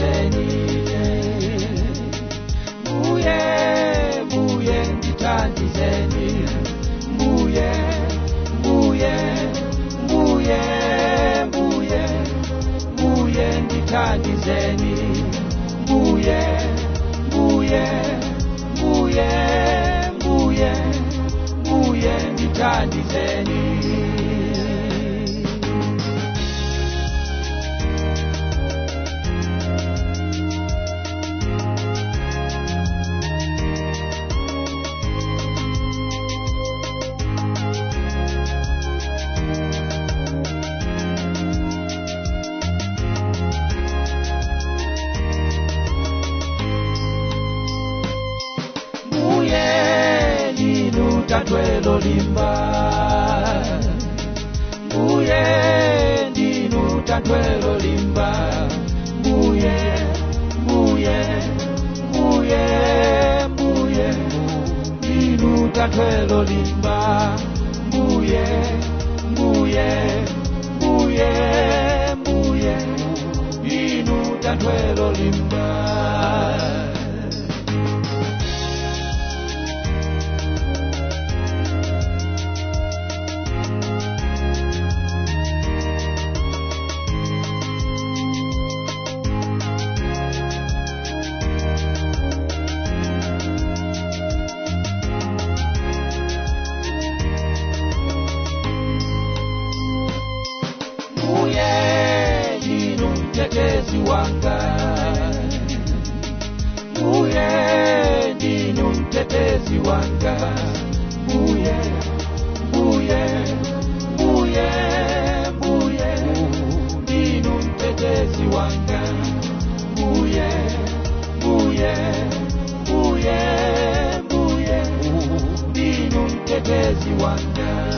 ndithandizeni. Mbuye, Mbuye ndithandizeni. Mbuye, Mbuye, Mbuye, Mbuye, Mbuye ndithandizeni. Mbuye, Mbuye, Mbuye, Mbuye, Mbuye ndithandizeni. Mbuye ndinu thanthwe lolimba. Mbuye ndinu thanthwe lolimba. Mbuye, Mbuye, Mbuye, Mbuye ndinu thanthwe lolimba. Mbuye, Mbuye, Mbuye, Mbuye ndinu thanthwe lolimba. Mbuye ndinu mtetezi wanga. Mbuye ndinu mtetezi wanga. Mbuye, Mbuye, Mbuye, Mbuye ndinu mtetezi wanga. Mbuye, Mbuye, Mbuye, Mbuye ndinu mtetezi wanga.